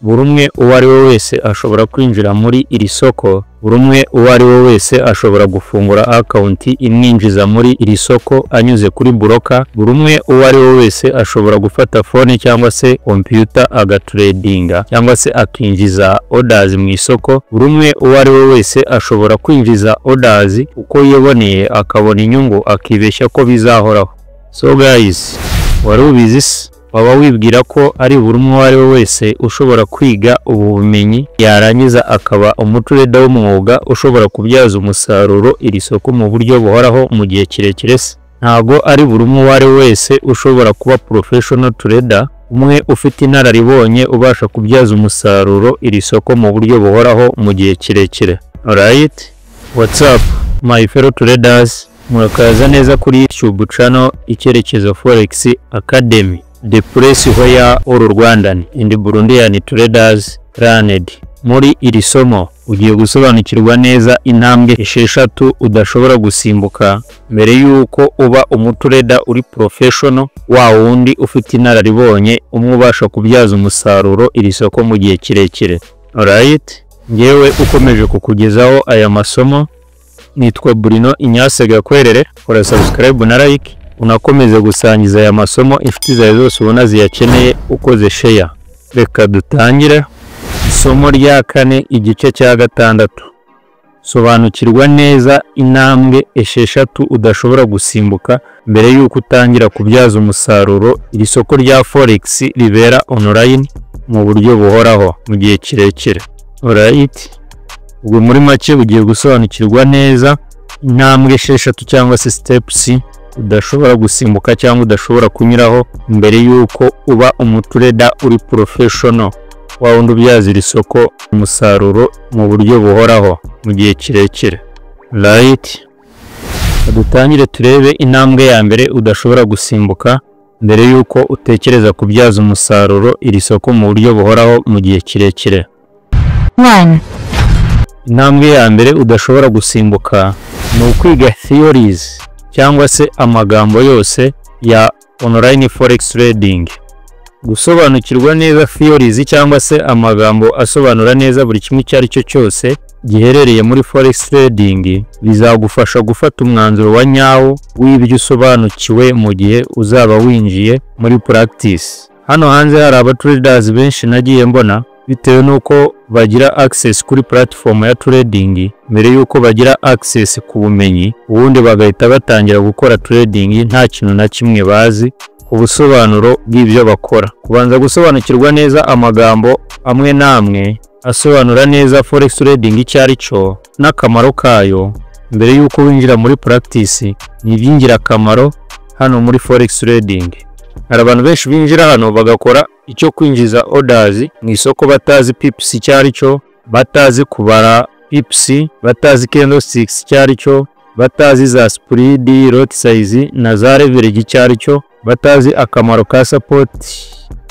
Buri umwe uwo ari we wese ashobora kwinjira muri iri soko. Buri umwe uwo ari we wese ashobora gufungura account imwinjiza muri iri soko anyuze kuri broker. Buri umwe uwo ari we wese ashobora gufata phone cyangwa se computer agatradinga cyangwa se akinjiza orders mu isoko. Buri umwe uwo ari we wese ashobora kwinjiza orders uko yiboneye, akabona inyungu, akibeshya ko bizahoraho. So guys, wari ubizi se? Waba wibwira ko ari buri umwe uwo ari we wese ushobora kwiga ubu bumenyi, yarangiza akaba umutrader w'umwuga ushobora kubyaza umusaruro iri soko mu buryo buhoraho mu gihe kirekire se? Ntago ari buri umwe uwo ari we wese ushobora kuba professional trader, umwe ufite inararibonye ubasha kubyaza umusaruro iri soko mu buryo buhoraho mu gihe kirekire. Alright, what's up, my fellow traders? Murakaza neza kuri YouTube channel Icyerekezo Forex Academy, the place where all Rwandan and Burundian traders learned. Muri iri somo ugiye gusobanukirwa neza intambwe 6 udashobora gusimbuka mbere y'uko uba umutrader uri professional, wa wundi ufite inararibonye, umwe ubasha kubyaza umusaruro iri soko mu gihe kirekire. Alright, ngewe ukomeje kukugezaho aya masomo nitwa Bruno Inyase Gakwerere. Kora subscribe na like, unakomeze gusangiza aya masomo inshuti zawe zose ubona ziyakeneye ukoze share. Reka dutangire isomo rya kane, igice cya gatandatu. Sobanukirwa neza intambwe 6 udashobora gusimbuka mbere y'uko utangira kubyaza umusaruro iri soko rya forex ribera online mu buryo buhoraho mu gihe kirekire. Alright, ubwo muri make ugiye gusobanukirwa neza intambwe 6 cyangwa se steps udashobora gusimbuka cyangwa udashobora kunyuraho mbere y'uko uba umutrader uri professional, wa wundi ubyaza iri soko umusaruro mu buryo buhoraho mu gihe kirekire. Right, dutangire turebe intambwe ya mbere udashobora gusimbuka mbere y'uko utekereza kubyaza umusaruro iri soko mu buryo buhoraho mu gihe kirekire. 1. Intambwe ya mbere udashobora gusimbuka ni ukwiga theories cyangwa se amagambo yose ya online forex trading. Gusobanukirwa neza theories cyangwa se amagambo asobanura neza buri kimwe icyo ari cyo cyose giherereye muri forex trading bizagufasha gufata umwanzuro wa nyawo w'ibyo usobanukiwe mu gihe uzaba winjiye muri practice. Hano hanze hari aba traders benshi nagiye mbona, bitewe n'uko bagira access kuri platform ya trading mbere y'uko bagira access ku bumenyi, ubundi bagahita batangira gukora trading nta kintu na kimwe bazi ku busobanuro bw'ibyo bakora. Kubanza gusobanukirwa neza amagambo amwe n'amwe asobanura neza forex trading icyo ari cyo n'akamaro kayo mbere y'uko winjira muri practice ni iby'ingirakamaro hano muri forex trading. Hari abantu benshi binjira hano bagakora icyo kwinjiza orders mu isoko batazi pips icyo ari cyo, batazi kubara pips, batazi candlesticks icyo ari cyo, batazi za spread, lot size na za leverage icyo ari cyo, batazi akamaro ka support,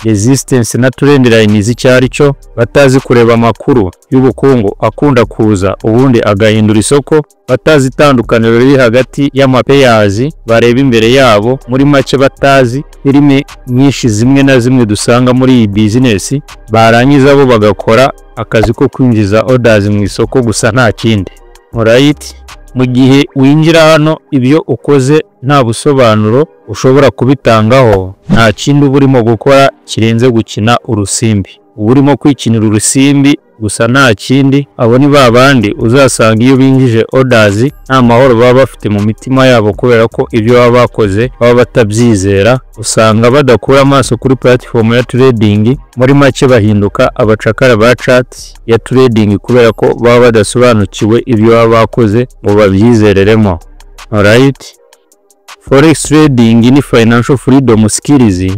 resistance na trend lines icyo ari cyo, batazi kureba amakuru y'ubukungu akunda kuza ubundi agahindura isoko, batazi itandukaniro riri hagati y'amapairs bareba imbere yabo, muri make batazi filime nyinshi zimwe na zimwe dusanga muri iyi business, barangiza bo bagakora akazi ko kwinjiza orders mu isoko gusa, nta kindi. Alright, mu gihe winjira hano ibyo ukoze nta busobanuro ushobora kubitangaho, nta kindi uba urimo gukora kirenze gukina urusimbi. Uba urimo kwikinira urusimbi gusa, nta kindi. Abo ni ba bandi uzasanga iyo binjije orders nta mahoro baba bafite mu mitima yabo, kubera ko ibyo baba bakoze baba batabyizera. Usanga badakura amaso kuri platform ya trading. Muri make bahinduka abacakara ba chart ya trading kubera ko baba badasobanukiwe ibyo baba bakoze ngo babyizereremo. Alright, forex trading ni financial freedom skills.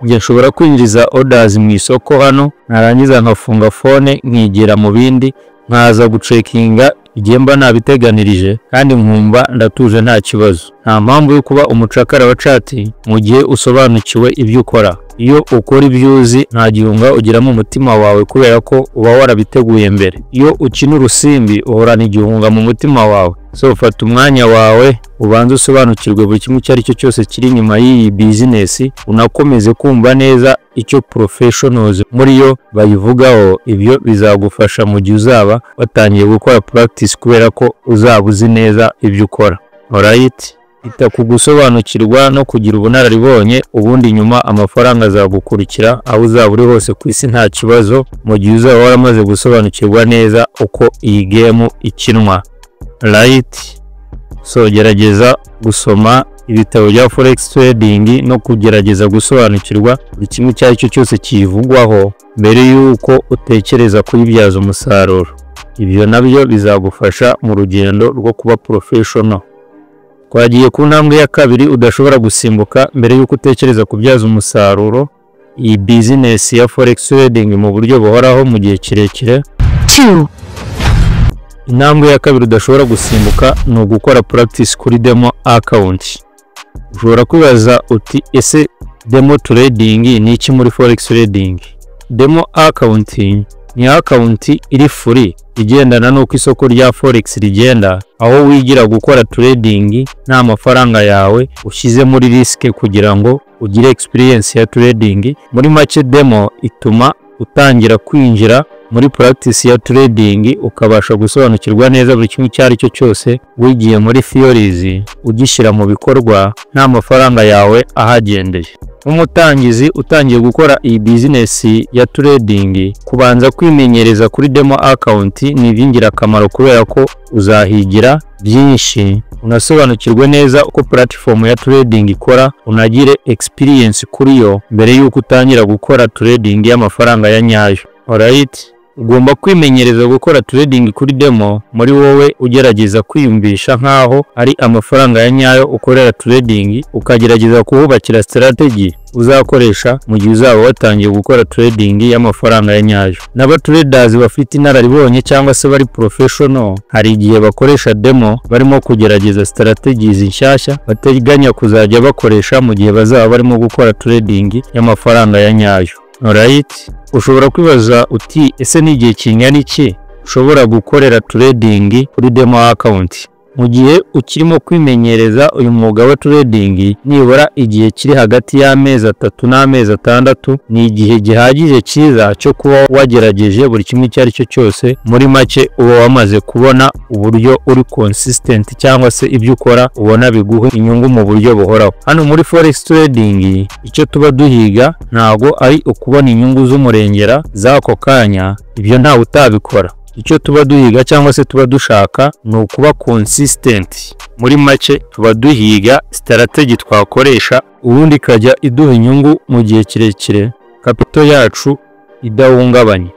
Njye nshobora kwinjiza orders mu isoko hano, narangiza nkafunga phone, nkigira mu bindi, nkaza gucheckinga igihe mba nabiteganirije, kandi nkumva ndatuje, nta kibazo. Nta mpamvu yo kuba umucakara wa chart mu gihe usobanukiwe ibyo ukora. Iyo ukora ibyo uzi, nta gihunga ugira mu mutima wawe, kubera ko uba warabiteguye mbere. Iyo ukina urusimbi, uhorana igihunga mu mutima wawe. So fata umwanya wawe, ubanze usobanukirwe buri kimwe icyo ari cyo cyose kiri inyuma y'iyi business, unakomeze kumva neza icyo professionals muri yo bayivugaho. Ibyo bizagufasha mu gihe uzaba watangiye gukora practice, kubera ko uzaba uzi neza ibyo ukora. Alright, ita ku gusobanukirwa no kugira ubunararibonye, ubundi nyuma amafaranga azagukurikira aho uzaba uri hose ku isi, nta kibazo, mu gihe uzaba waramaze gusobanukirwa neza uko iyi game ikinwa. Right, so gerageza gusoma ibitabo bya forex trading no kugerageza gusobanukirwa buri kimwe icyo ari cyo cyose kiyivugwaho mbere y'uko utekereza kuyibyaza umusaruro. Ibyo nabyo bizagufasha mu rugendo rwo kuba professional. Twagiye ku ntambwe ya kabiri udashobora gusimbuka mbere y'uko utekereza kubyaza umusaruro iyi business ya forex trading mu buryo buhoraho mu gihe kirekire. 2, Intambwe ya kabiri udashobora gusimbuka ni ugukora practice kuri demo account. Ushobora kwibaza uti: "Ese demo trading ni iki muri forex trading?" Demo account ni account iri free, igendana n'uko isoko rya forex rigenda, aho wigira gukora trading nta mafaranga yawe ushyize muri risk, kugira ngo ugire experience ya trading. Muri make, demo ituma utangira kwinjira muri practice ya trading, ukabasha gusobanukirwa neza buri kimwe icyo ari cyo cyose wigiye muri theories, ugishyira mu bikorwa nta mafaranga yawe ahagendeye. Nk'umutangizi utangiye gukora iyi business ya trading, kubanza kwimenyereza kuri demo account ni iby'ingirakamaro, kubera ko uzahigira byinshi, unasobanukirwe neza uko platform ya trading ikora, unagire experience kuri yo mbere y'uko utangira gukora trading y'amafaranga ya nyayo. Alright, ugomba kwimenyereza gukora trading kuri demo muri wowe, ugerageza kwiyumvisha nkaho ari amafaranga ya nyayo ukorera trading, ukagerageza kuhubakira strategy uzakoresha mu gihe uzaba watangiye gukora trading y'amafaranga ya nyayo. N'aba traders bafite inararibonye cyangwa se bari professional, hari igihe bakoresha demo barimo kugerageza strategies nshyashya bateganya kuzajya bakoresha mu gihe bazaba barimo gukora trading y'amafaranga ya nyayo. Alright, ushobora kwibaza uti: "Ese ni igihe kingana iki ushobora gukorera trading kuri demo account?" Mu gihe ukirimo kwimenyereza uyu mwuga wa trading, nibura igihe kiri hagati y'amezi 3 n'amezi 6 ni igihe gihagije cyiza cyo kuba wagerageje buri kimwe icyo ari cyo cyose. Muri make, uba wamaze kubona uburyo uri consistent, cyangwa se ibyo ukora ubona biguha inyungu mu buryo buhoraho. Hano muri forex trading, icyo tuba duhiga ntago ari ukubona inyungu z'umurengera z'ako kanya, ibyo ntawe utabikora. Icyo tuba duhiga cyangwa se tuba dushaka ni ukuba consistent. Muri make, tuba duhiga strategy twakoresha, ubundi ikajya iduha inyungu mu gihe kirekire, capital yacu idahungabanye.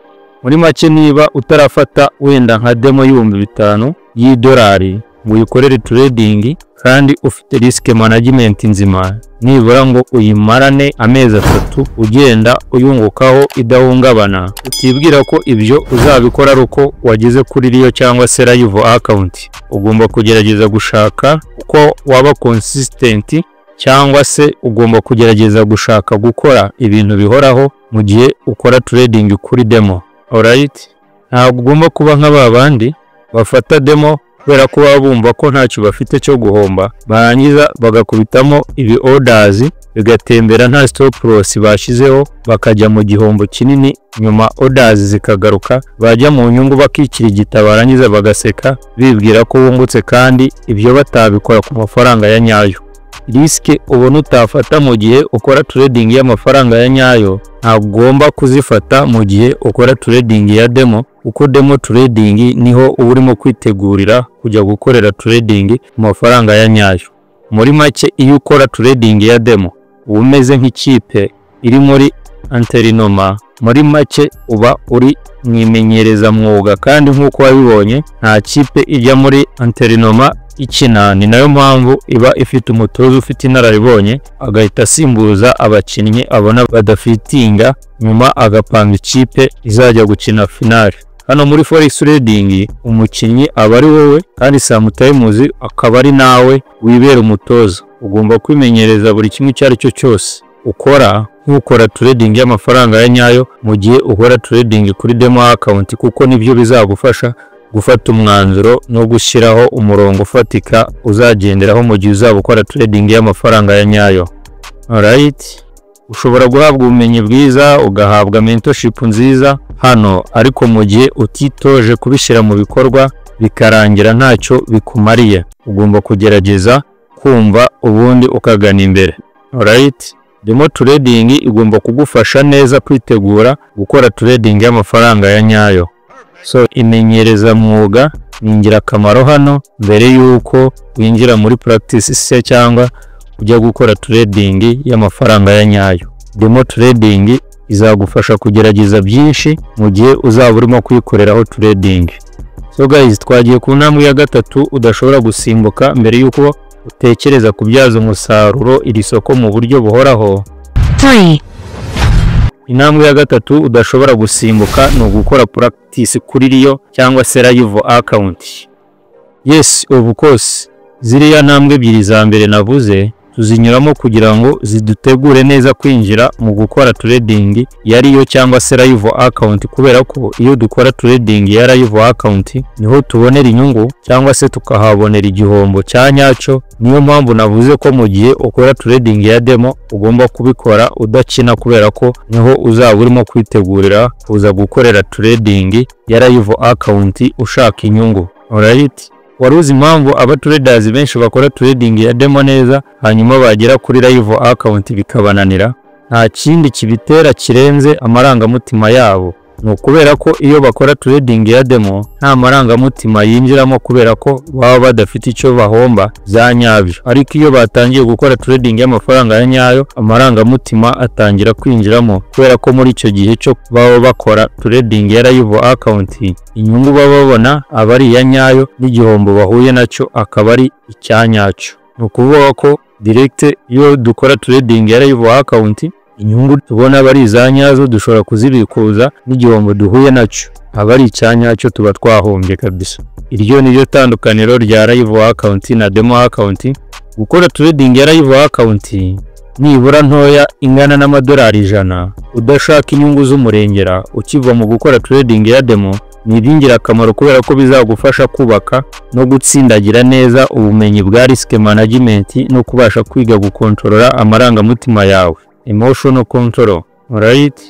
Muri make, niba utarafata wenda nka demo y'5,000 y'idolari ngo uyikorere trading kandi ufite risk management nzima, nibura ngo uyimarane amezi 3 ugenda uyungukaho idahungabana, utibwira ko ibyo uzabikora ari uko wageze kuri real cyangwa se live account. Ugomba kugerageza gushaka uko waba consistent, cyangwa se ugomba kugerageza gushaka gukora ibintu bihoraho mu gihe ukora trading kuri demo. Alright, ntabwo ugomba kuba nka ba bandi bafata demo kubera ko baba bumva ko ntacyo bafite cyo guhomba, barangiza bagakubitamo ibi orders bigatembera nta stop loss bashyizeho, bakajya mu gihombo kinini. Nyuma orders zikagaruka, bajya mu nyungu bakikirigita, barangiza bagaseka bibwira ko bungutse, kandi ibyo batabikora ku mafaranga ya nyayo. Risk ubona utafata mu gihe ukora trading y'amafaranga ya nyayo, ntabwo ugomba kuzifata mu gihe ukora trading ya demo, kuko demo trading niho uba urimo kwitegurira kujya gukorera trading mu mafaranga ya nyayo. Muri make, iyo ukora trading ya demo, uba umeze nk'ikipe iri muri entraînement. Muri make, uba uri mu imenyerezamwuga, kandi nk'uko wabibonye, nta kipe ijya muri entraînement ikina. Ni nayo mpamvu iba ifite umutoza ufite inararibonye, agahita asimbuza abakinnyi abona badafitinga, nyuma agapanga ikipe izajya gukina finale. Hano muri forex trading, umukinnyi aba ari wowe, kandi sometimes akaba ari nawe wibera umutoza. Ugomba kwimenyereza buri kimwe icyo ari cyo cyose ukora nk'uko nk'ukora trading y'amafaranga ya nyayo mu gihe ukora trading kuri demo account, kuko nibyo bizagufasha gufata umwanzuro no gushyiraho umurongo ufatika uzagenderaho mu gihe uzaba ukora trading y'amafaranga ya nyayo. Alright, ushobora guhabwa ubumenyi bwiza, ugahabwa mentorship nziza hano, ariko mu gihe utitoje kubishyira mu bikorwa bikarangira ntacyo bikumariye. Ugomba kugerageza kumva ubundi ukagana imbere. Alright, demo trading igomba kugufasha neza kwitegura gukora trading y'amafaranga ya nyayo. So imenyereza mwuga ni ingirakamaro hano mbere y'uko winjira muri practice se cyangwa ujya gukora trading y'amafaranga ya nyayo. Demo trading izagufasha kugerageza byinshi mu gihe uzaba urimo kuyikoreraho trading. So guys, twagiye ku ntambwe ya gatatu udashobora gusimbuka mbere y'uko utekereza kubyaza umusaruro iri soko mu buryo buhoraho. 3, Intambwe ya gatatu udashobora gusimbuka ni ugukora practice kuri real cyangwa se live account. Yes, of course, ziriya ntambwe ebyiri za mbere navuze tuzinyuramo kugira ngo zidutegure neza kwinjira mu gukora trading ya real cyangwa se live account, kubera ko iyo dukora trading ya live account niho tubonera inyungu cyangwa se tukahabonera igihombo cya nyacyo. Niyo mpamvu navuze ko mu gihe ukora trading ya demo ugomba kubikora udakina, kubera ko niho uzaba urimo kwitegurira kuza gukorera trading ya live account ushaka inyungu. Alright, wari uzi impamvu aba traders benshi bakora trading ya demo neza, hanyuma bagera kuri live account bikabananira? Nta kindi kibitera kirenze amarangamutima yabo. Ni ukubera ko iyo bakora trading ya demo nta marangamutima yinjiramo, kubera ko baba badafite icyo bahomba bya nyabyo. Ariko iyo batangiye gukora trading y'amafaranga ya nyayo, amarangamutima atangira kwinjiramo, kubera ko muri icyo gihe cyo baba bakora trading ya live account, inyungu baba babona aba ari iya nyayo n'igihombo bahuye nacyo akaba ari icya nyacyo. Ni ukuvuga ko direct iyo dukora trading ya live account, inyungu tubona aba ari iza nyazo, dushobora kuzibikuza, n'igihombo duhuye nacyo aba ari icya nyacyo, tuba twahombye kabisa. Iryo ni ryo tandukaniro rya live account na demo account. Gukora trading ya live account nibura ntoya ingana n'amadolari 100, udashaka inyungu z'umurengera ukiva mu gukora trading ya demo, ni iby'ingirakamaro, kubera ko bizagufasha kubaka no gutsindagira neza ubumenyi bwa risk management no kubasha kwiga gukontorora amarangamutima yawe, emotional control. Alright,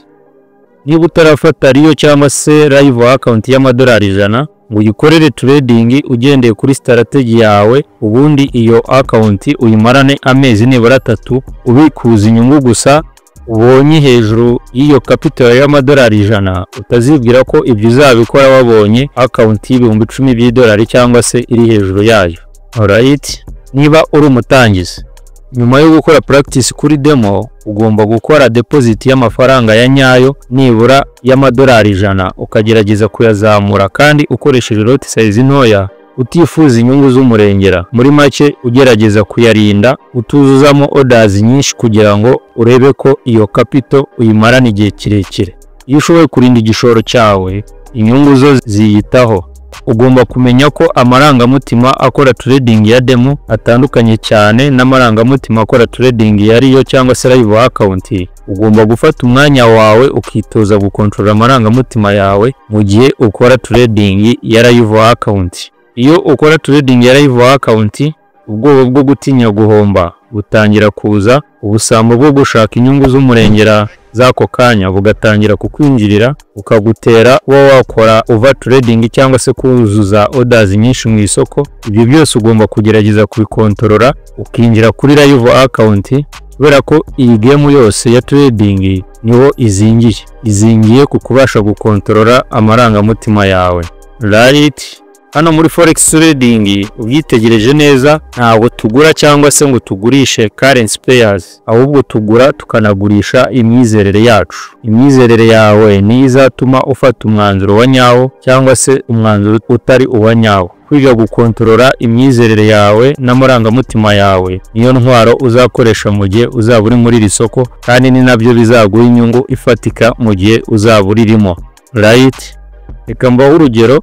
niba utarafata real cyangwa se live account y'amadolari 100 ngo uyikorere trading ugendeye kuri strategy yawe, ubundi iyo account uyimarane amezi nibura 3 ubikuza inyungu gusa ubonye hejuru y'iyo capital y'amadolari 100, utazibwira ko ibyo uzabikora wabonye account y'10,000 by'idolari cyangwa se iri hejuru yayo. Alright, niba uri umutangizi, nyuma yo gukora practice kuri demo ugomba gukora deposit y'amafaranga ya nyayo nibura y'amadolari 100, ukagerageza kuyazamura kandi ukoresheje lot size ntoya, utifuza inyungu z'umurengera. Muri make, ugerageza kuyarinda, utuzuzamo orders nyinshi kugira ngo urebe ko iyo capital uyimarana igihe kirekire. Iyo ushoboye kurinda igishoro cyawe, inyungu zo ziyitaho. Ugomba kumenya ko amarangamutima akora trading ya demo atandukanye cyane n'amarangamutima akora trading ya real cyangwa se live account. Ugomba gufata umwanya wawe ukitoza gukontorora amarangamutima yawe mu gihe ukora trading ya live account. Iyo ukora trading ya live account, ubwoba bwo gutinya guhomba butangira kuza, ubusambo bwo gushaka inyungu z'umurengera z'ako kanya bugatangira kukwinjirira, ukagutera kuba wakora over trading cyangwa se kuzuza orders nyinshi mu isoko. Ibyo byose ugomba kugerageza kubikontorora ukinjira kuri live account, kubera ko iyi game yose ya trading niho izingiye, izingiye ku kubasha gukontorora amarangamutima yawe. Right, hano muri forex trading, ubyitegereje neza, ntabwo tugura cyangwa se ngo tugurishe currency pairs, ahubwo tugura tukanagurisha imyizerere yacu. Imyizerere yawe niyo izatuma ufata umwanzuro wa nyawo cyangwa se umwanzuro utari uwa nyawo. Kwiga gukontorora imyizerere yawe n'amarangamutima yawe niyo ntwaro uzakoresha mu gihe uzaba uri muri iri soko, kandi ni nabyo bizaguha inyungu ifatika mu gihe uzaba uririmo. Right, reka mbahe urugero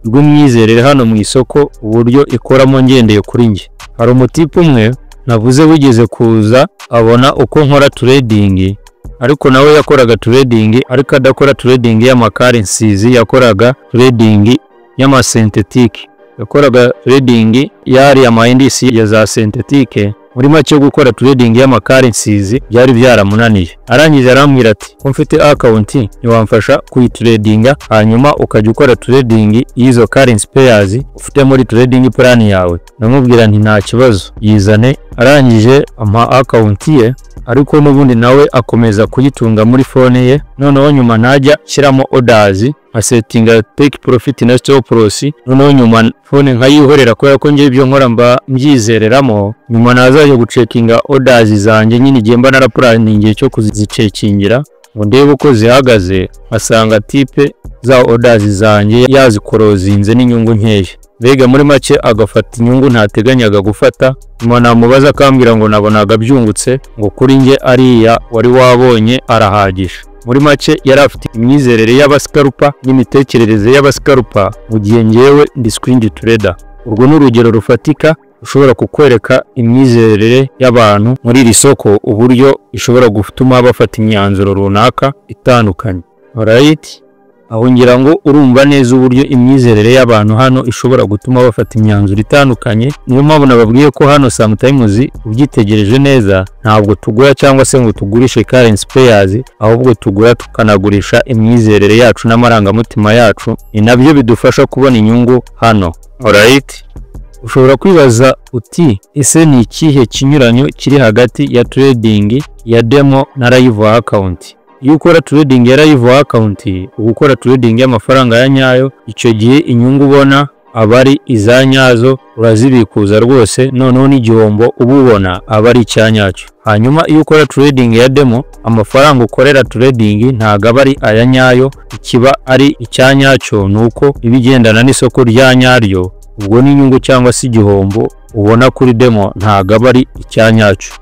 rw'imyizerere hano mu isoko uburyo ikoramo ngendeye kuri njye. Hari umutipe umwe navuze wigeze kuza abona uko nkora trading. Ariko nawe yakoraga trading, ariko adakora trading y'ama currencies, yakoraga trading y'ama synthetic, yakoraga trading yari ama indices ya za synthetic. Muri make, gukora trading y'ama currencies byari byaramunaniye. Arangije arambwira ati: "Ko mfite account, ntiwamfasha kuyitradinga, hanyuma ukajya ukora trading y'izo currency pairs ufite muri trading plan yawe?" Namubwira nti: "Nta kibazo, yizane." Arangije ampa account ye, ariko n'ubundi nawe akomeza kuyitunga muri phone ye. Noneho nyuma ntajya shyiramo orders, nkasetinga take profit na stop loss, noneho nyuma phone nkayihorera, kubera ko ngiye ibyo nkora mba mbyizereramo. Nyuma nazajya gucekinga orders zanjye nyine, igihe mba narapuraningiye cyo kuzicekingira ngo ndebe uko zihagaze, nkasanga type za orders zanjye yazikorozinze n'inyungu nkeya. Mbega muri make agafata inyungu ntateganyaga gufata. Nyuma namubaza akambwira ngo nabonaga byungutse, ngo kuri njye ariya wari wabonye arahagije. Muri make yari afite imyizerere y'aba scalper n'imitekerereze y'aba scalper, mu gihe ngewe ndi swing trader. Urwo ni urugero rufatika rushobora kukwereka imyizerere y'abantu muri iri soko, uburyo ishobora gutuma bafata imyanzuro runaka itandukanye. Alright, aho ngira ngo urumva neza uburyo imyizerere y'abantu hano ishobora gutuma bafata imyanzuro itandukanye. Niyo mpamvu nababwiye ko hano sometimes, ubyitegereje neza, ntabwo tugura cyangwa se ngo tugurishe currency pairs, ahubwo tugura tukanagurisha imyizerere yacu n'amarangamutima yacu. Ni nabyo bidufasha kubona inyungu hano. Alright, ushobora kwibaza uti: "Ese ni ikihe kinyuranyo kiri hagati ya trading ya demo na live account?" Iyo ukora trading ya live account, uba ukora trading y'amafaranga ya nyayo. Icyo gihe inyungu ubona aba ari iza nyazo, urazibikuza rwose, noneho n'igihombo uba ubona aba ari icya nyacyo. Hanyuma iyo ukora trading ya demo, amafaranga ukorera trading ntabwo aba ari aya nyayo. Ikiba ari icya nyacyo ni uko iba igendana n'isoko rya nyaryo. Ubwo n'inyungu cyangwa se igihombo ubona kuri demo ntabwo aba ari icya nyacyo.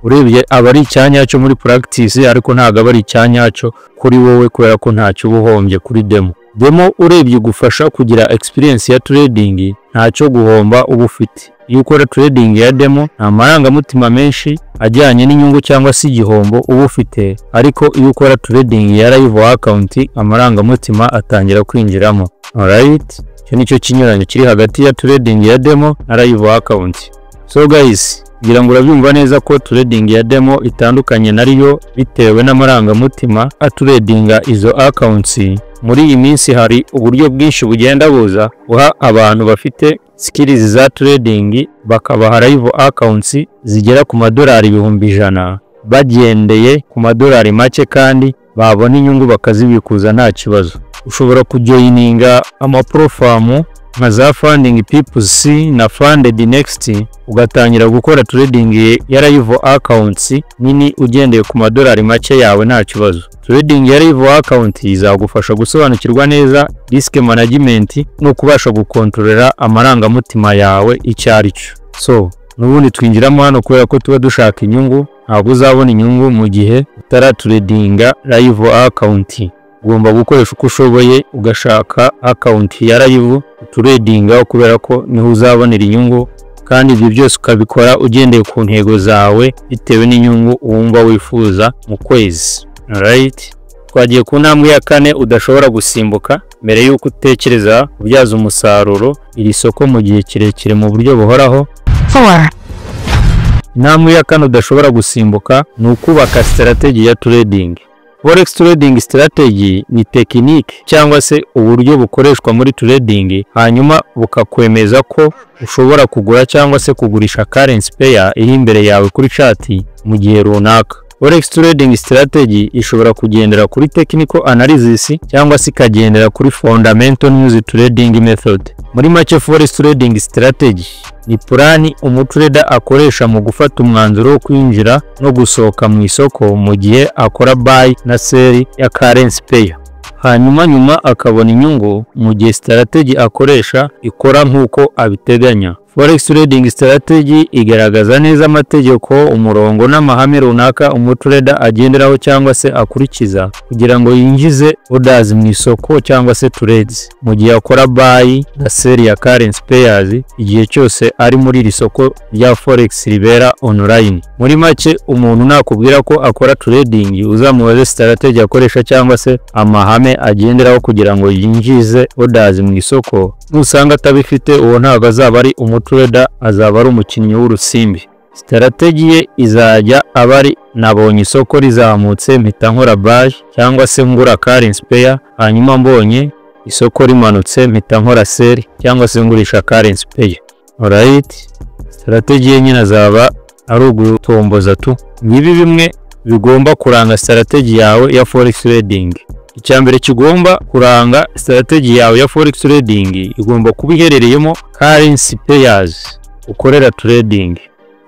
Urebye aba ari icya nyacyo muri practice, ariko ntabwo aba ari icya nyacyo kuri wowe, kubera ko ntacyo uba uhombye kuri demo. Demo urebye igufasha kugira experience ya trading, ntacyo guhomba uba ufite. Iyo ukora trading ya demo, nta marangamutima menshi ajyanye n'inyungu cyangwa se igihombo uba ufite. Ariko iyo ukora trading ya live account, amarangamutima atangira kwinjiramo. Alright, icyo nicyo kinyuranyo kiri hagati ya trading ya demo na live account. So guys, ngira ngo urabyumva neza ko trading ya demo itandukanye nariyo bitewe n'amarangamutima aturedinga izo accounts. Muri iyi minsi hari uburyo bwinshi bugenda buza buha abantu bafite skills za trading, bakabaha live accounts zigera ku madolari 100,000 bagendeye ku madolari make, kandi babona inyungu bakazibikuza nta kibazo. Ushobora kujoyininga ama prop firm nka za Funding Pips na Funded Next, ugatangira gukora trading ya live accounts nini ugendeye ku madolari make yawe nta kibazo. Trading ya live account izagufasha gusobanukirwa neza risk management no kubasha gukontorora amarangamutima yawe icyo ari cyo. So n'ubundi twinjiramo hano kubera ko tuba dushaka inyungu. Ntabwo uzabona inyungu mu gihe utaraturedinga live account. Ugomba gukoresha uko ushoboye ugashaka account ya live uturedinga, kubera ko niho uzabonera inyungu. Kandi ibyo byose ukabikora ugendeye ku ntego zawe, bitewe n'inyungu wumva wifuza mu kwezi. Alright, twagiye ku ntambwe ya kane udashobora gusimbuka mbere y'uko utekereza kubyaza umusaruro iri soko mu gihe kirekire mu buryo buhoraho. 4, Intambwe ya kane udashobora gusimbuka ni ukubaka strategy ya trading. Forex trading strategy ni tekinike cyangwa se uburyo bukoreshwa muri trading, hanyuma bukakwemeza ko ushobora kugura cyangwa se kugurisha currency pair iri imbere yawe kuri chart mu gihe runaka. Forex trading strategy ishobora kugendera kuri technical analysis cyangwa se ikagendera kuri fundamental news trading method. Muri make, forex trading strategy ni plan umutrader akoresha mu gufata umwanzuro wo kwinjira no gusohoka mu isoko mu gihe akora buy na sell ya currency pair. Hanyuma nyuma akabona inyungu mu gihe strategy akoresha ikora nk'uko abiteganya. Forex trading strategy igaragaza neza amategeko, umurongo n'amahame runaka umutrader agenderaho cyangwa se akurikiza kugira ngo yinjize orders mu isoko cyangwa se trades mu gihe akora buy na sell ya currency pairs, igihe cyose ari muri iri soko rya forex ribera online. Muri make, umuntu nakubwira ko akora trading, uzamubaze strategy akoresha cyangwa se amahame agenderaho kugira ngo yinjize orders mu isoko. Nusanga atabifite, uwo ntabwo azaba ari umutrader, azaba ari umukinnyi w'urusimbi. Strategy ye izajya aba ari: "Nabonye isoko rizamutse, mpita nkora buy cyangwa se ngura currency pair, hanyuma mbonye isoko rimanutse, mpita nkora sell cyangwa se ngurisha currency pair." Alright, strategy ye nyine azaba ari ugutomboza tu. Ngibi bimwe bigomba kuranga strategy yawe ya forex trading. Icya mbere kigomba kuranga strategy yawe ya forex trading, igomba kuba iherereyemo currency pairs ukorera trading,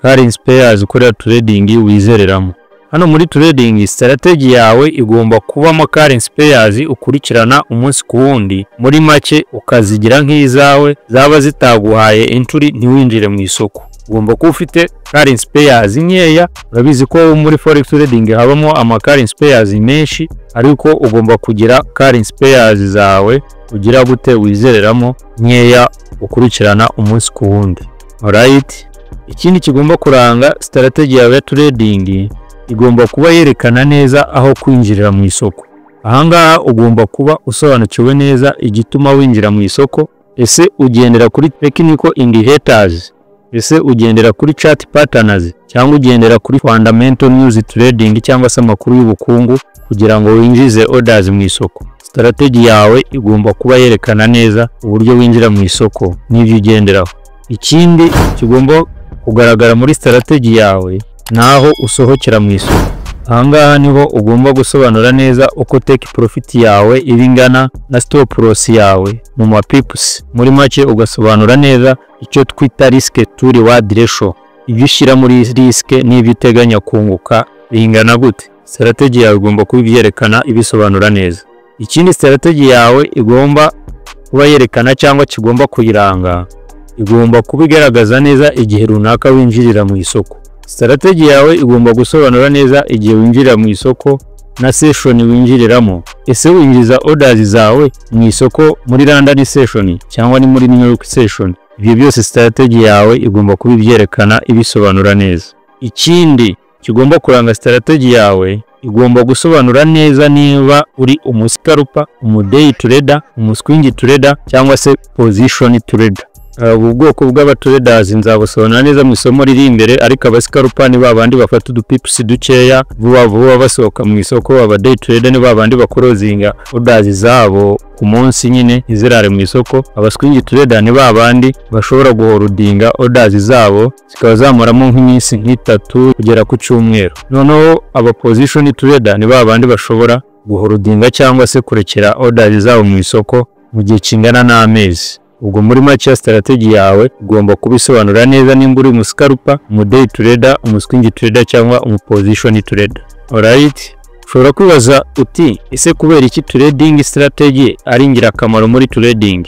currency pairs ukorera trading wizereramo. Hano muri trading, strategy yawe igomba kubamo currency pairs ukurikirana umunsi ku wundi. Muri make, ukazigira nk'izawe, zaba zitaguhaye entry ntiwinjire mu isoko. Ugomba kuba ufite currency pairs nkeya. Urabizi ko muri forex trading habamo ama currency pairs menshi, ariko ugomba kugira currency pairs zawe ugira gute? Wizereramo nkeya, ukurikirana umunsi ku wundi. Alright, ikindi kigomba kuranga strategy yawe ya trading, igomba kuba yerekana neza aho kwinjirira mu isoko. Ahangaha ugomba kuba usobanukiwe neza igituma winjira mu isoko. Ese ugendera kuri technical indicators? Ese ugendera kuri chart patterns, cyangwa ugendera kuri fundamental news trading cyangwa se amakuru y'ubukungu kugira ngo winjize orders mu isoko? Strategy yawe igomba kuba yerekana neza uburyo winjira mu isoko n'ibyo ugenderaho. Ikindi kigomba kugaragara muri strategy yawe naho usohokera mu isoko. Ahangaha niho ugomba gusobanura neza uko take profit yawe iba ingana na stop loss yawe mu ma pips. Muri make, ugasobanura neza icyo twita risk to reward ratio, ibyo ushyira muri risk n'ibyo uteganya kunguka bingana gute. Strategy yawe igomba kuba ibyerekana, ibisobanura neza. Ikindi strategy yawe igomba kuba yerekana cyangwa kigomba kuyiranga, igomba kuba igaragaza neza igihe runaka winjirira mu isoko. Strategy yawe igomba gusobanura neza igihe winjirira mu isoko na session winjiriramo. Ese winjiza orders zawe mu isoko muri London session cyangwa ni muri New York session? Ibyo byose strategy yawe igomba kuba ibyerekana, ibisobanura neza. Ikindi kigomba kuranga strategy yawe, igomba gusobanura neza niba uri umuscalper, umuday trader, umuswing trader cyangwa se position trader. Ubu bwoko bw'abatraders nzabusobanura neza mu isomo riri imbere, ariko abascalper ni babandi bafata udupips dukeya vuba vuba basohoka mu isoko. Aba day trader ni babandi baclosinga orders zabo ku munsi nyine, ntizirare mu isoko. Abaswing trader ni babandi bashobora guholdinga orders zabo zikaba zamaramo nk'iminsi nk'itatu kugera ku cyumweru. Noneho aba position trader ni babandi bashobora guholdinga cyangwa se kurekera orders zabo mu isoko mu gihe kingana n'amezi. Ubwo muri make, strategy yawe ugomba kubisobanura neza nimba uri umuscalper, umuday trader, umuswing trader cyangwa umuposition trader. Alright, ushobora kwibaza uti: "Ese kubera iki trading strategy ari ingirakamaro muri trading?"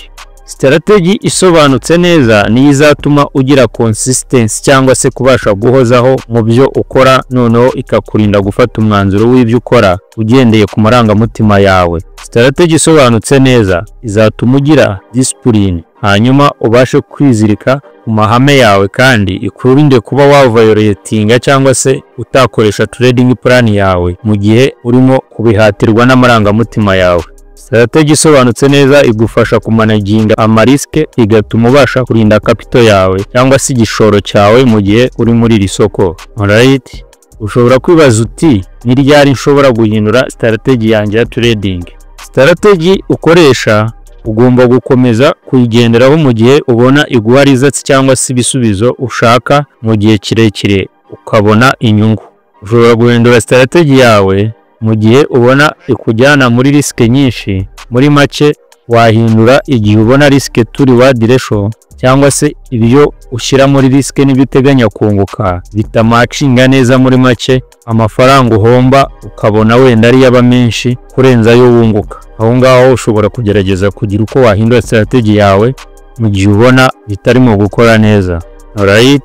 Strategy isobanutse neza niyo izatuma ugira consistency cyangwa se kubasha guhozaho mu byo ukora, noneho ikakurinda gufata umwanzuro w'ibyo ukora ugendeye ku marangamutima yawe. Strategy isobanutse neza izatuma ugira discipline, hanyuma ubashe kwizirika ku mahame yawe, kandi ikurinde kuba waviolatinga cyangwa se utakoresha trading plan yawe mu gihe urimo kubihatirwa n'amarangamutima yawe. Strategy isobanutse neza igufasha kumanaginga amarisk, igatuma ubasha kurinda capital yawe cyangwa se igishoro cyawe mu gihe uri muri iri soko. Alright, ushobora kwibaza uti: "Ni ryari nshobora guhindura strategy yanjye ya trading?" Strategy ukoresha ugomba gukomeza kuyigenderaho mu gihe ubona iguha results cyangwa se ibisubizo ushaka mu gihe kirekire, ukabona inyungu. Ushobora guhindura strategy yawe mu gihe ubona ikujyana muri risk nyinshi. Muri make, wahindura igihe ubona risk to reward ratio cyangwa se ibyo ushyira muri risk n'ibyo uteganya kunguka bitamatchinga neza. Muri make, amafaranga uhomba ukabona wenda ari yaba menshi kurenza ayo wunguka. Aho ngaho ushobora kugerageza kugira uko wahindura strategy yawe. mu gihe ubona bitarimo gukora neza. Alright?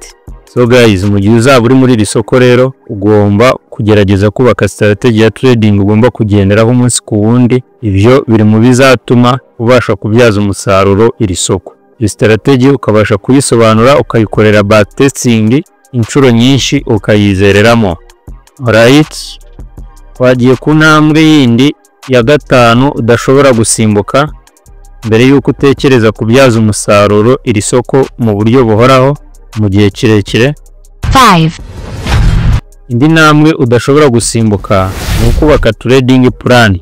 So guys, mu gihe uzaba uri muri iri soko rero, ugomba kugerageza kubaka strategy ya trading ugomba kugenderaho umunsi ku wundi. Ibyo biri mu bizatuma ubasha kubyaza umusaruro iri soko. Iyo strategy ukabasha kuyisobanura, ukayikorera backtesting inshuro nyinshi, ukayizereramo. Alright? Twagiye ku ntambwe yindi ya gatanu udashobora gusimbuka mbere y'uko utekereza kubyaza umusaruro iri soko mu buryo buhoraho mu gihe kirekire. 5, Indi ntambwe udashobora gusimbuka ni ukubaka trading plan.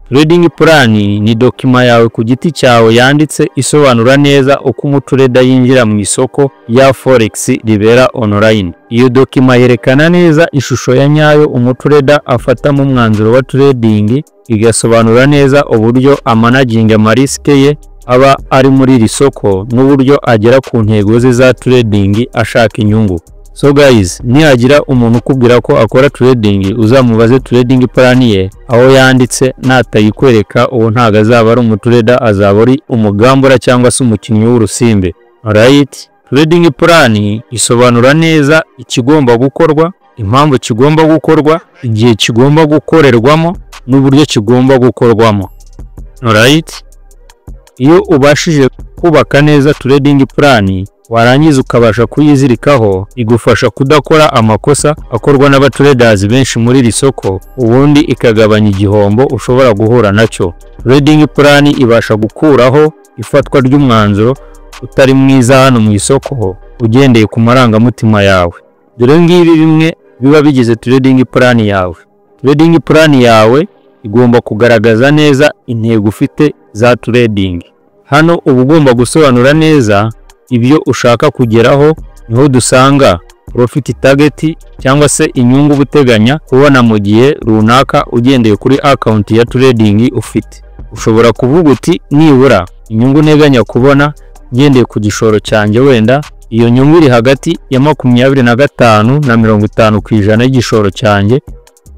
Trading plan ni document yawe ku giti cyawe yanditse, isobanura neza uko umutrader yinjira mu isoko ya forex ribera online. Iyo document yerekana neza ishusho ya nyayo umutrader afatamo umwanzuro wa trading, igasobanura neza uburyo amanaginga amarisk ye aba ari muri iri soko n'uburyo agera ku ntego ze za trading ashaka inyungu. So guys, nihagira umuntu ukubwira ko akora trading, uzamubaze trading plan ye aho yanditse. Natayikwereka, uwo ntago azaba ari umutrader, azaba ari umugambura cyangwa se umukinnyi w'urusimbi. Alright? Trading plan isobanura neza ikigomba gukorwa, impamvu kigomba gukorwa, igihe kigomba gukorerwamo n'uburyo kigomba gukorwamo. Alright? Iyo ubashije kubaka neza trading plan, warangiza ukabasha kuyizirikaho, igufasha kudakora amakosa akorwa n'abatraders benshi muri iri soko, ubundi ikagabanya igihombo ushobora guhura nacyo. Trading plan ibasha gukuraho ifatwa ry'umwanzuro utari mwiza hano mu isoko ugendeye ku marangamutima yawe. Dore ngibi bimwe biba bigize trading plan yawe. Trading plan yawe igomba kugaragaza neza intego ufite za trading. Hano uba ugomba gusobanura neza ibyo ushaka kugeraho. Niho dusanga profit target cyangwa se inyungu uba uteganya kubona mu gihe runaka ugendeye kuri account ya trading ufite. Ushobora kuvuga uti: "Nibura inyungu nteganya kubona ngendeye ku gishoro cyanjye, wenda iyo nyungu iri hagati ya 25 na 50% y'igishoro cyanjye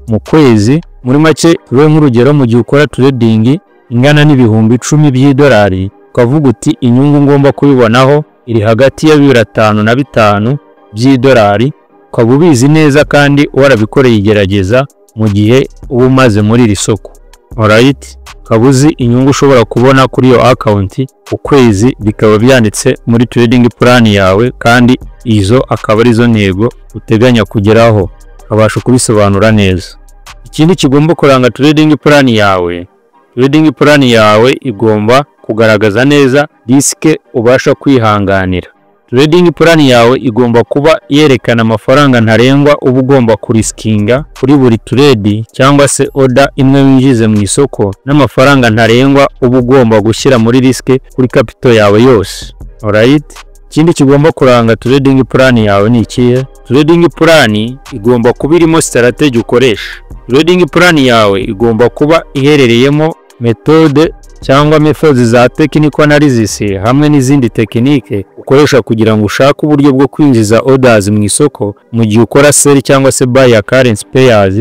mu kwezi." Muri make, tube nk'urugero, mu gihe ukora trading ingana n'10,000 by'idolari, ukavuga uti: "Inyungu ngomba kubibonaho iri hagati ya bibiri atanu na bitanu by'idolari," ukaba ubizi neza kandi warabikoreye igerageza mu gihe uba umaze muri iri soko. Alright? Ukaba uzi inyungu ushobora kubona kuri iyo account ku kwezi, bikaba byanditse muri trading plan yawe, kandi izo akaba arizo ntego uteganya kugeraho, ukabasha kubisobanura neza. Ikindi kigomba kuranga trading plan yawe, trading plan yawe igomba kugaragaza neza risk ubasha kwihanganira. Trading plan yawe igomba kuba yerekana amafaranga ntarengwa uba ugomba kuriskinga kuri buri trade cyangwa se order imwe winjize mu isoko, n'amafaranga ntarengwa uba ugomba gushyira muri risk kuri capital yawe yose. Alright? Ikindi kigomba kuranga trading plan yawe ni ikihe? Trading plan igomba kuba irimo strategy ukoresha. Trading plan yawe igomba kuba iherereyemo méthode cyangwa methods za technical analysis hamwe n'izindi tekinike ukoresha kugira ngo ushake uburyo bwo kwinjiza orders mu isoko mu gihe ukora sell cyangwa se buy ya currency pairs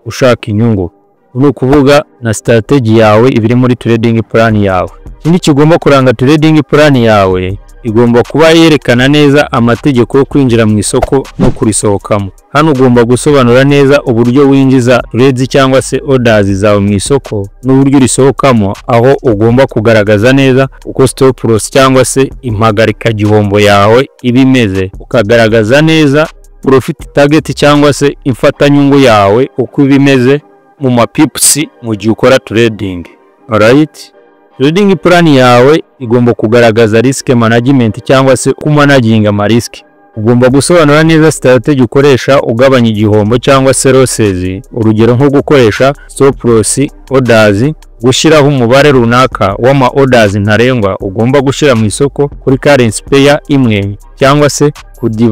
ushaka inyungu. Ni ukuvuga na strategy yawe ibiri muri trading plan yawe. Ikindi kigomba kuranga trading plan yawe, igomba kuba yerekana neza amategeko yo kwinjira mu isoko no kurisohokamo. Hano ugomba gusobanura neza uburyo winjiza trades cyangwa se orders zawe mu isoko n'uburyo urisohokamo, aho ugomba kugaragaza neza uko stop loss cyangwa se impagarika gihombo yawe iba imeze, ukagaragaza neza profit target cyangwa se imfatanyungu yawe uko iba imeze mu mapips mu gihe ukora trading. Alright? Trading plan yawe igomba kugaragaza risk management cyangwa se kumanaginga amarisk. Ugomba gusobanura neza strategy ukoresha ugabanya igihombo cyangwa se losses, urugero nko gukoresha stop loss orders, gushyiraho umubare runaka w'ama orders ntarengwa ugomba gushyira mu isoko kuri currency pair imwe, cyangwa se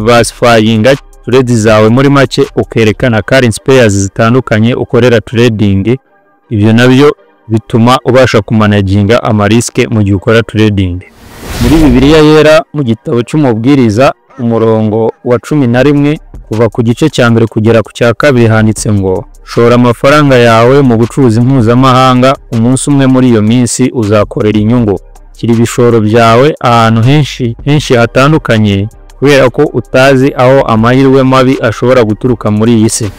kudiversifyinga trades zawe. Muri make, ukerekana currency pairs zitandukanye ukorera trading. Ibyo nabyo bituma ubasha kumanaginga amarisk mu gihe ukora trading. Muri Bibiliya Yera, mu gitabo cy'Umubwiriza, umurongo wa 11, kuva ku gice cya mbere kugera ku cya kabiri, handitse ngo: "Shora amafaranga yawe mu bucuruzi mpuzamahanga, umunsi umwe muri iyo minsi uzakorera inyungu." Shyira ibishoro byawe ahantu henshi henshi hatandukanye, kubera ko utazi aho amahirwe mabi ashobora guturuka muri iyi si.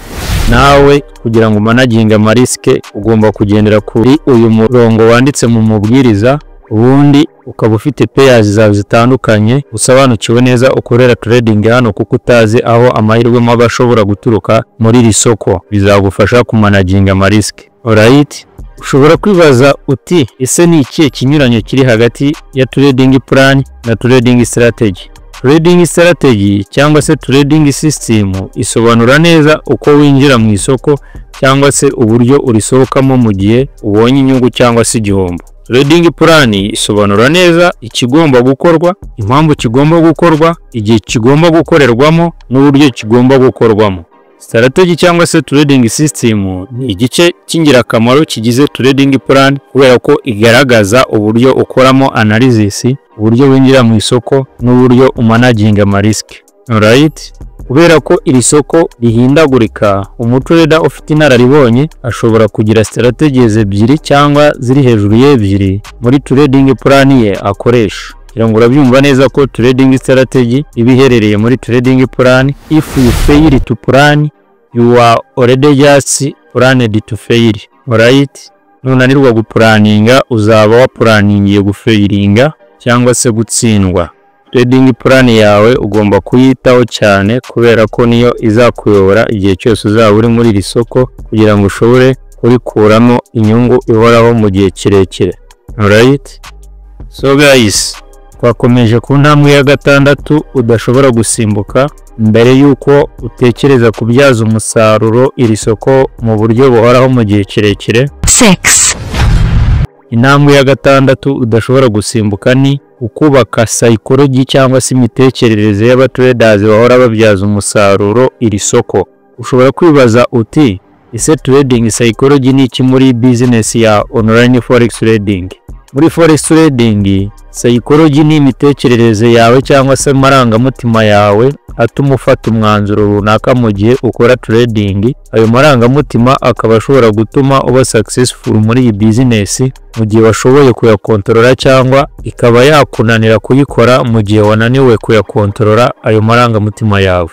Nawe kugira ngo umanaginge ama risk, ugomba kugendera kuri uyu murongo wanditse mu Mubwiriza, ubundi ukaba ufite pairs zawe zitandukanye, usobanukiwe neza ukorera trading hano, kuko utazi aho amahirwe mabi ashobora guturuka muri iri soko. Bizagufasha kumanaginga ama risk. Alright, ushobora kwibaza uti: "Ese ni ikihe kinyuranyo kiri hagati ya trading plan na trading strategy?" Trading strategy cyangwa se trading system isobanura neza uko winjira mu isoko cyangwa se uburyo urisohokamo mu gihe ubonye inyungu cyangwa se igihombo. Trading plan isobanura neza ikigomba gukorwa, impamvu kigomba gukorwa, igihe kigomba gukorerwamo n'uburyo kigomba gukorwamo. Strategy cyangwa se trading system ni igice cy'ingirakamaro kigize trading plan, kubera ko igaragaza uburyo ukoramo analysis, uburyo winjira mu isoko n'uburyo umanaginga ama risk. Alright? Kubera ko iri soko rihindagurika, umutrader ufite inararibonye ashobora kugira strategies ebyiri cyangwa ziri hejuru y'ebyiri muri trading plan ye akoresha. Kugira ngo urabyumva neza ko trading strategy iba iherereye muri trading plan. If you fail to plan, you are already just planned to fail. Alright? Nunanirwa gupuraninga, uzaba wapuraningiye gufailinga cyangwa se gutsindwa. Trading plan yawe ugomba kuyitaho cyane, kubera ko niyo izakuyobora igihe cyose uzaba uri muri iri soko, kugira ngo ushobore kurikuramo inyungu ihoraho mu gihe kirekire. Alright? So guys, twakomeje ku ntambwe ya gatandatu udashobora gusimbuka mbere y'uko utekereza kubyaza umusaruro iri soko mu buryo buhoraho mu gihe kirekire. 6, Intambwe ya gatandatu udashobora gusimbuka ni ukubaka psychology cyangwa se imitekerereze y'abatraders bahora babyaza umusaruro iri soko. Ushobora kwibaza uti: "Ese trading psychology ni iki muri business ya online forex trading?" Muri forex trading, psychology ni imitekerereze yawe cyangwa se amarangamutima yawe atuma ufata umwanzuro runaka mu gihe ukora trading. Ayo marangamutima akaba ashobora gutuma uba successful muri iyi business mu gihe washoboye kuyakontorora, cyangwa ikaba yakunanira kuyikora mu gihe wananiwe kuyakontorora ayo marangamutima yawe.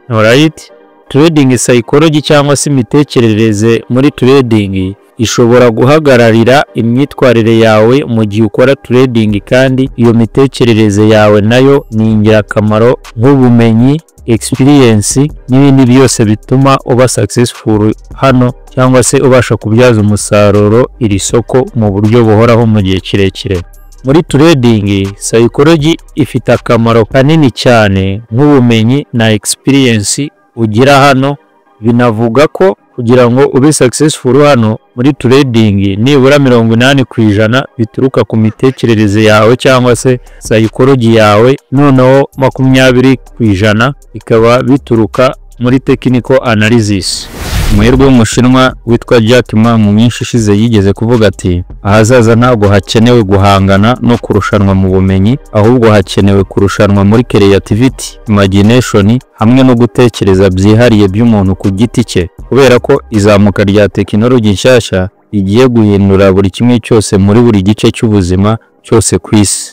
Alright? Trading psychology cyangwa se imitekerereze muri trading ishobora guhagararira imyitwarire yawe mu gihe ukora trading, kandi iyo mitekerereze yawe nayo ni ingirakamaro nk'ubumenyi, experience n'ibindi byose bituma uba successful hano cyangwa se ubasha kubyaza umusaruro iri soko mu buryo buhoraho mu gihe kirekire. Muri trading, psychology ifite akamaro kanini cyane nk'ubumenyi na experience ugira hano. Binavuga ko kugira ngo ube successful hano muri trading, nibura 80% bituruka ku mitekerereze yawe cyangwa se psychology yawe, noneho 20% bikaba bituruka muri technical analysis. Umuherwe w'Umushinwa witwa Jack Ma mu minsi ishize yigeze kuvuga ati: "Ahazaza ntabwo hakenewe guhangana no kurushanwa mu bumenyi, ahubwo hakenewe kurushanwa muri creativity, imagination hamwe no gutekereza byihariye by'umuntu ku giti cye, kubera ko izamuka rya tekinoloji nshyashya rigiye guhindura buri kimwe cyose muri buri gice cy'ubuzima cyose ku isi."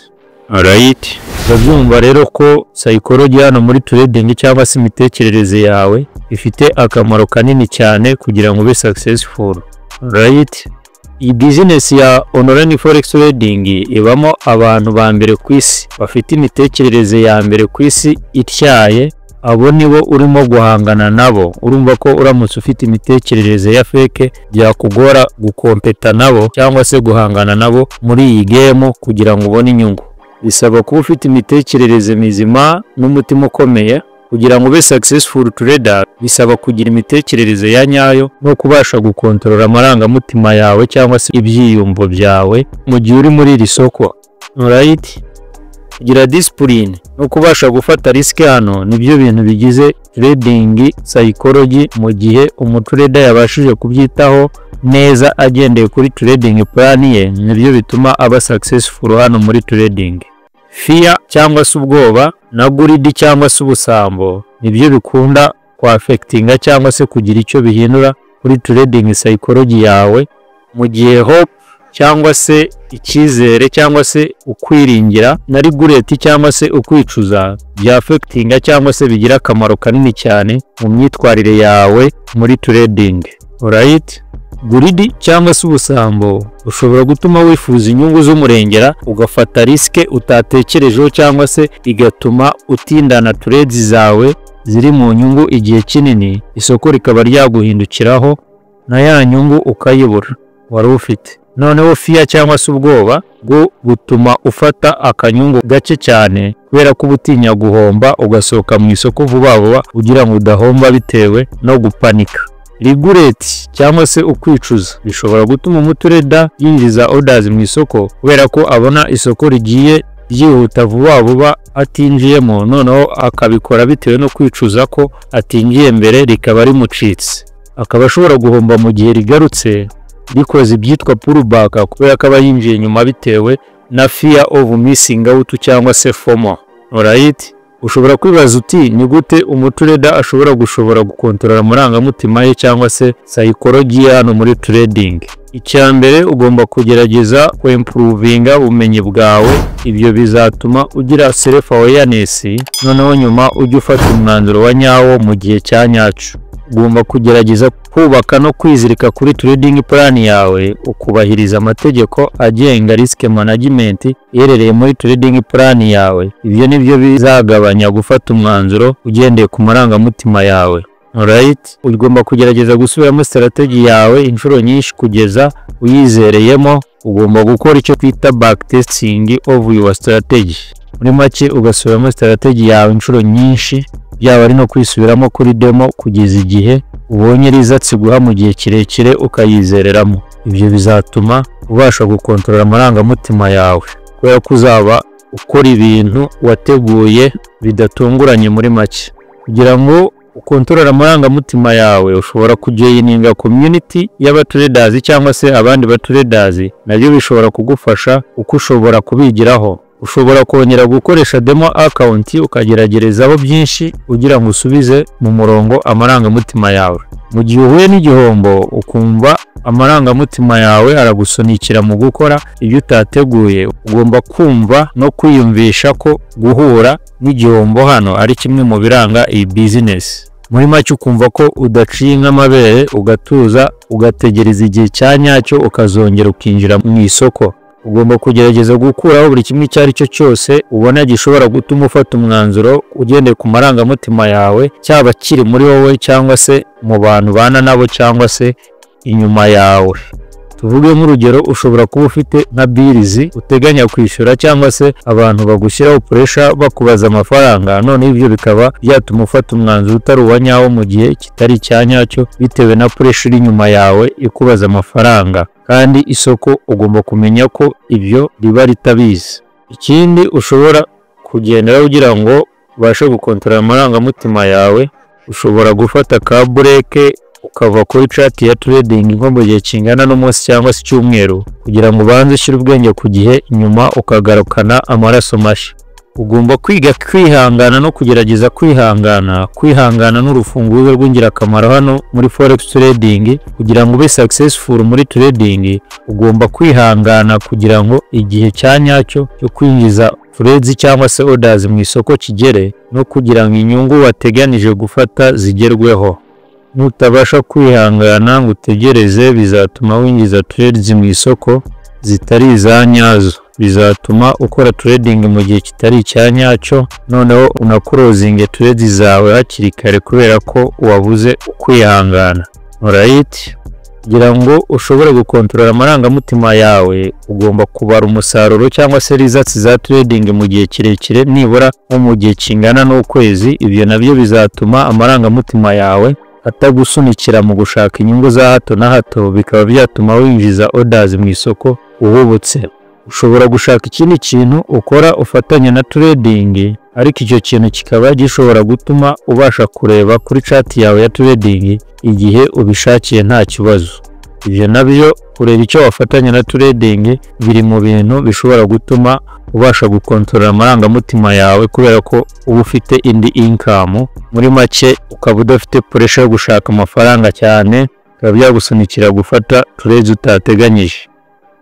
Alright. Urabyumva rero ko psychology hano muri trading cyangwa se imitekerereze yawe ifite akamaro kanini cyane kugira ngo ube successful. Right? Iyi business ya online forex trading ibamo abantu ba mbere ku isi bafite imitekerereze ya mbere ku isi ityaye. Abo nibo urimo guhangana nabo. Urumva ko uramutse ufite imitekerereze ya fake, byakugora gukompeta nabo cyangwa se guhangana nabo muri iyi game. Kugira ngo ubone inyungu, bisaba kuba ufite imitekerereze mizima n'umutima ukomeye. Kugira ngo ube successful trader, bisaba kugira imitekerereze ya nyayo no kubasha gukontorora amarangamutima yawe cyangwa se ibyiyumvo byawe mu gihe uri muri iri soko. Alright? Kugira discipline no kubasha gufata risk hano nibyo bintu bigize trading psychology. Mu gihe umutrader yabashije kubyitaho neza agendeye kuri trading plan ye, nibyo bituma aba successful hano muri trading. Fear cyangwa se ubwoba na greed cyangwa se ubusambo nibyo bikunda kwa-affectinga cyangwa se kugira icyo bihindura kuri trading psychology yawe, mu gihe hope Cyangwa se icyizere, cyangwa se ukwiringira, na regret cyangwa se ukwicuza, byaffectinga cyangwa se bigira akamaro kanini cyane mu myitwarire yawe muri trading. Alright? Greed cyangwa se ubusambo bushobora gutuma wifuza inyungu z'umurengera, ugafata risk utatekerejeho, cyangwa se bigatuma utindana trades zawe ziri mu nyungu igihe kinini, isoko rikaba ryaguhindukiraho na ya nyungu ukayibura wari ufite. Noneho fear cyangwa se ubwoba bwo butuma ufata akanyungu gake cyane, kubera ko uba utinya guhomba, ugasohoka mu isoko vuba vuba kugira ngo udahomba bitewe no gupanika. Regret cyangwa se ukwicuza bishobora gutuma umutrader yinjiza orders mu isoko, kubera ko abona isoko rigiye ryihuta vuba vuba atinjiyemo, noneho akabikora bitewe no kwicuza ko atinjiye mbere rikaba rimucitse, akaba ashobora guhomba mu gihe rigarutse rikoze ibyitwa pullback, kubera ko aba yinjiye nyuma bitewe na fear of missing out cyangwa se FOMO. Alright? Ushobora kwibaza uti: "Ni gute umutrader ashobora gushobora gukontorora amarangamutima ye cyangwa se psychology ye hano muri trading?" Icya mbere, ugomba kugerageza kwimprovinga ubumenyi bwawe. Ibyo bizatuma ugira self awareness, noneho nyuma ujye ufata umwanzuro wa nyawo mu gihe cya nyacyo. Ugomba kugerageza kubaka no kwizirika kuri trading plan yawe, ukubahiriza amategeko agenga risk management iherereye muri trading plan yawe. Ibyo nibyo bizagabanya gufata umwanzuro ugendeye ku marangamutima yawe. Alright? Ugomba kugerageza gusubiramo strategy yawe inshuro nyinshi kugeza uyizereyemo. Ugomba gukora icyo twita backtesting of your strategy. Muri make, ugasubiramo strategy yawe inshuro nyinshi, byaba ari no kwisubiramo kuri demo, kugeza igihe ubonye results iguha mu gihe kirekire ukayizereramo. Ibyo bizatuma ubasha gukontorora amarangamutima yawe, kubera ko uzaba ukora ibintu wateguye bidatunguranye. Muri make, kugira ngo ukontorore amarangamutima yawe, ushobora kujoininga community y'abatraders cyangwa se abandi batraders. Nabyo bishobora kugufasha uko ushobora kubigiraho. Ushobora kongera gukoresha demo account, ukageragerezaho byinshi kugira ngo usubize mu murongo amarangamutima yawe. Mu gihe uhuye n'igihombo, ukumva amarangamutima yawe aragusunikira mu gukora ibyo utateguye, ugomba kumva no kwiyumvisha ko guhura n'igihombo hano ari kimwe mu biranga iyi business. Muri make, ukumva ko udaciye nk'amabere, ugatuza, ugategereza igihe cya nyacyo, ukazongera ukinjira mu isoko. Ugomba kugerageza gukuraho buri kimwe icyo ari cyo cyose ubona gishobora gutuma ufata umwanzuro ugendeye ku marangamutima yawe, cyaba kiri muri wowe cyangwa se mu bantu ubana nabo cyangwa se inyuma yawe. Tuvuge nk'urugero, ushobora kuba ufite nka bills uteganya kwishyura, cyangwa se abantu bagushyiraho pressure bakubaza amafaranga, none ibyo bikaba byatuma ufata umwanzuro utari uwa nyawo mu gihe kitari icya nyacyo, bitewe na pressure iri inyuma yawe ikubaza amafaranga. Kandi isoko ugomba kumenya ko ibyo riba ritabizi. Ikindi ushobora kugenderaho kugira ngo ubashe gukontorora amarangamutima yawe, ushobora gufata ka break, ukava kuri chart ya trading nko mu gihe kingana n'umunsi cyangwa se icyumweru, kugira ngo ubanze ushyire ubwenge ku gihe, nyuma ukagarukana amaraso mashya. Ugomba kwiga kwihangana no kugerageza kwihangana. Kwihangana ni urufunguzo rw'ingirakamaro hano muri forex trading. Kugira ngo ube successful muri trading, ugomba kwihangana kugira ngo igihe cya nyacyo cyo kwinjiza trades cyangwa se orders mu isoko kigere, no kugira ngo inyungu wateganije gufata zigerweho. Nutabasha kwihangana ngo utegereze, bizatuma winjiza trades mu isoko zitari iza nyazo, bizatuma ukora trading mu gihe kitari icya nyacyo, noneho unaclosinge trades zawe hakiri kare kubera ko wabuze ukwihangana. Alright? Kugira ngo ushobore gukontorora amarangamutima yawe, ugomba kubara umusaruro cyangwa se results za trading mu gihe kirekire, nibura nko mu gihe kingana n'ukwezi. Ibyo nabyo bizatuma amarangamutima yawe atagusunikira mu gushaka inyungu za hato na hato, bikaba byatuma winjiza orders mu isoko uhubutse. Ushobora gushaka ikindi kintu ukora ufatanya na trading, ariko icyo kintu kikaba gishobora gutuma ubasha kureba kuri chart yawe ya trading igihe ubishakiye nta kibazo. Ibyo nabyo, kureba icyo wafatanya na trading, biri mu bintu bishobora gutuma ubasha gukontorora amarangamutima yawe, kubera ko uba ufite indi income. Muri make, ukaba udafite pressure yo gushaka amafaranga cyane, bikaba byagusunikira gufata trades utateganyije.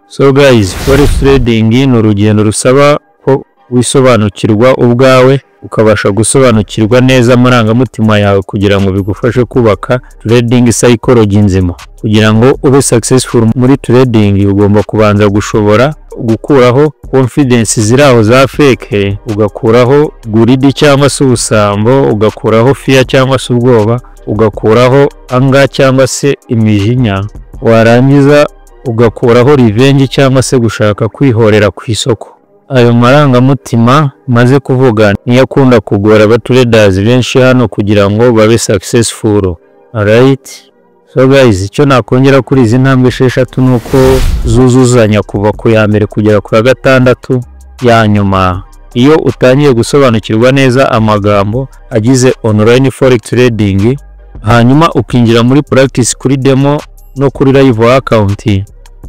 So guys, forex trading ni urugendo rusaba ko wisobanukirwa ubwawe, ukabasha gusobanukirwa neza amarangamutima yawe kugira ngo bigufashe kubaka trading psychology nzima. Kugira ngo ube successful muri trading, ugomba kubanza gushobora gukuraho confidence ziri aho za fake, ugakuraho greed cyangwa se ubusambo, ugakuraho fear cyangwa se ubwoba, ugakuraho anger cyangwa se imijinya, warangiza ugakuraho revenge cyangwa se gushaka kwihorera ku isoko. Ayo marangamutima maze kuvuga niyo akunda kugora abatraders benshi hano kugira ngo babe successful. Alright? So guys, icyo nakongera kuri izi ntambwe 6 ni uko zuzuzanya kuva ku ya mbere kugera ku ya gatandatu ya nyuma. Iyo utangiye gusobanukirwa neza amagambo agize online forex trading, hanyuma ukinjira muri practice kuri demo no kuri live account,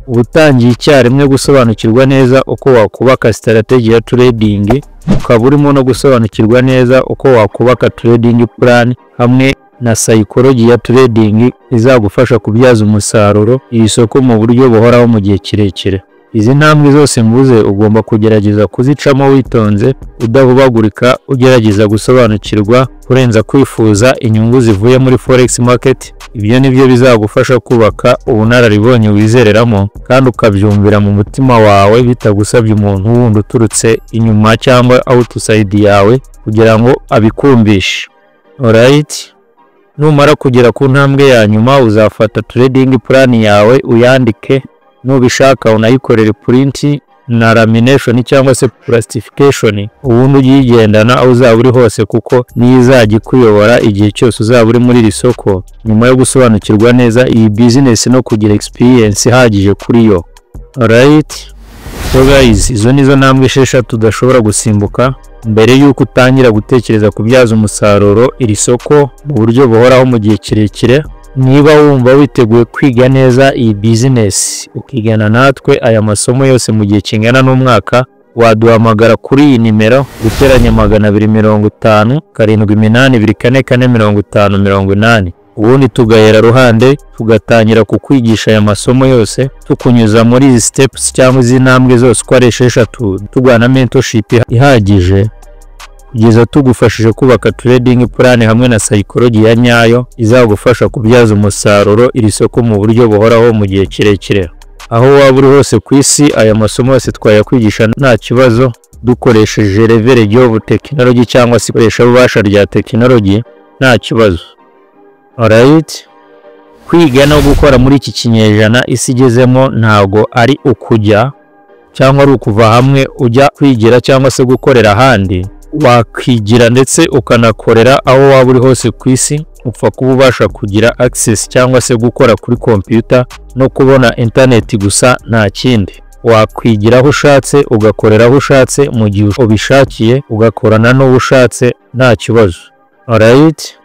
uba utangiye icyarimwe gusobanukirwa neza uko wakubaka strategy ya trading, ukaba urimo no gusobanukirwa neza uko wakubaka trading plan hamwe na psychology ya trading izagufasha kubyaza umusaruro iri soko mu buryo buhoraho mu gihe kirekire. Izi ntambwe zose mvuze ugomba kugerageza kuzicamo witonze, udahubagurika, ugerageza gusobanukirwa kurenza kwifuza inyungu zivuye muri forex market. Ibyo ni byo bizagufasha kubaka ubunararibonye wizereramo kandi ukabyumvira mu mutima wawe, bitagusabye umuntu wundi uturutse inyuma cyangwa outside yawe kugira ngo abikumvishe. Alright? Numara kugera ku ntambwe ya nyuma, uzafata trading plan yawe uyandike, nubishaka unayikorere print na lamination cyangwa se plastification, ubundi uyigendana aho uzaba uri hose, kuko niyo izajya ikuyobora igihe cyose uzaba uri muri iri soko, nyuma yo gusobanukirwa neza iyi business no kugira experience ihagije kuri yo. Alright? So guys, izo nizo ntambwe 6 udashobora gusimbuka mbere y'uko utangira gutekereza kubyaza umusaruro iri soko mu buryo buhoraho mu gihe kirekire. Niba wumva witeguye kwiga neza iyi business, ukigana natwe aya masomo yose mu gihe kingana n'umwaka, waduhamagara kuri iyi nimero: +250 782 44 50 80, ubundi tugahera ruhande tugatangira kukwigisha aya masomo yose, tukunyuza muri izi steps cyangwa izi ntambwe zose uko ari 6, tuguha na mentorship ihagije kugeza tugufashije kubaka trading plan hamwe na psychology ya nyayo izagufasha kubyaza umusaruro iri soko mu buryo buhoraho mu gihe kirekire. Aho waba uri hose ku isi, aya masomo yose twayakwigisha nta kibazo, dukoresheje leverage of technology cyangwa se ikoreshabubasha rya technology nta kibazo. Alright? Kwiga no gukora muri iki kinyejana isi igezemo ntabwo ari ukujya cyangwa ari ukuva hamwe ujya kwigira cyangwa se gukorera ahandi. Wakwigira ndetse ukanakorera aho waba uri hose ku isi, upfa kuba ubasha kugira access cyangwa se gukora kuri computer no kubona internet gusa, nta kindi. Wakwigira aho ushatse, ugakorera aho ushatse, mu gihe ubishakiye, ugakorana n'uwo ushatse nta kibazo. Alright?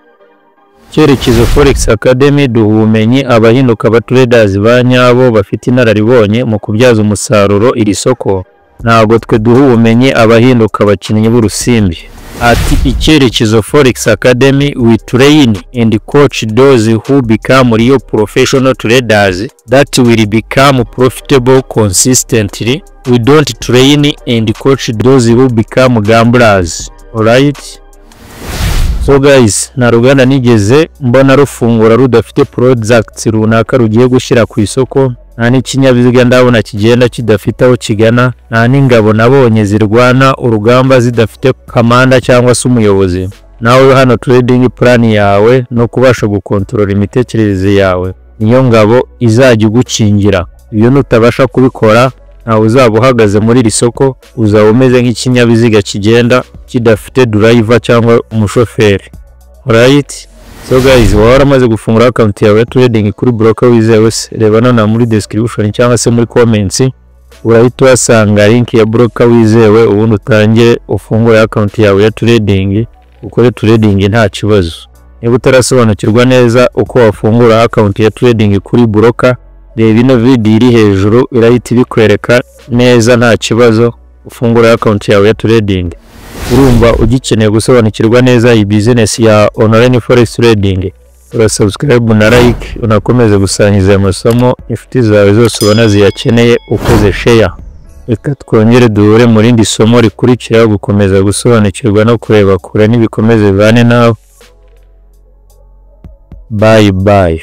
Cyerekezo Forex Academy duha ubumenyi abahinduka aba traders ba nyabo bafite inararibonye mu kubyaza umusaruro iri soko. Ntabwo twe duha ubumenyi abahinduka abakinnyi b'urusimbi. Ati Icyerekezo Forex Academy, we train and coach those who become real professional traders that will become profitable consistently. We don't train and coach those who become gamblers. Alright? So guys, nta ruganda nigeze mbona rufungura rudafite products runaka rugiye gushyira ku isoko, nta n'ikinyabiziga ndabona kigenda kidafite aho kigana, nta n'ingabo nabonye zirwana urugamba zidafite commander cyangwa se umuyobozi. Nawe hano trading plan yawe no kubasha gukontorora imitekerereze yawe niyo ngabo izajya igukingira. Iyo nutabasha kubikora, ntawe uzaba uhagaze muri iri soko, uzaba umeze nk'ikinyabiziga kigenda kidafite driver cyangwa umushoferi. Alright? So guys, waba waramaze gufungura account yawe ya trading kuri broker wizewe se? Reba none muri description cyangwa se muri comments, urahita uhasanga link ya broker wizewe, ubundi utangire ufungure account yawe ya trading, ukore trading nta kibazo. Niba utarasobanukirwa neza uko wafungura account ya trading kuri broker, reba ino video iri hejuru, irahita ibikwereka neza nta kibazo, ufungura account yawe ya trading. Urumva ugikeneye gusobanukirwa neza iyi business ya online forex trading? Ura subscribe na like, unakomeze gusangiza aya masomo inshuti zawe zose ubona ziyakeneye ukoze share. Reka twongere duhure mu rindi somo rikurikira. Gukomeza gusobanukirwa no kureba kure nibikomeze bane nawe. Bye bye.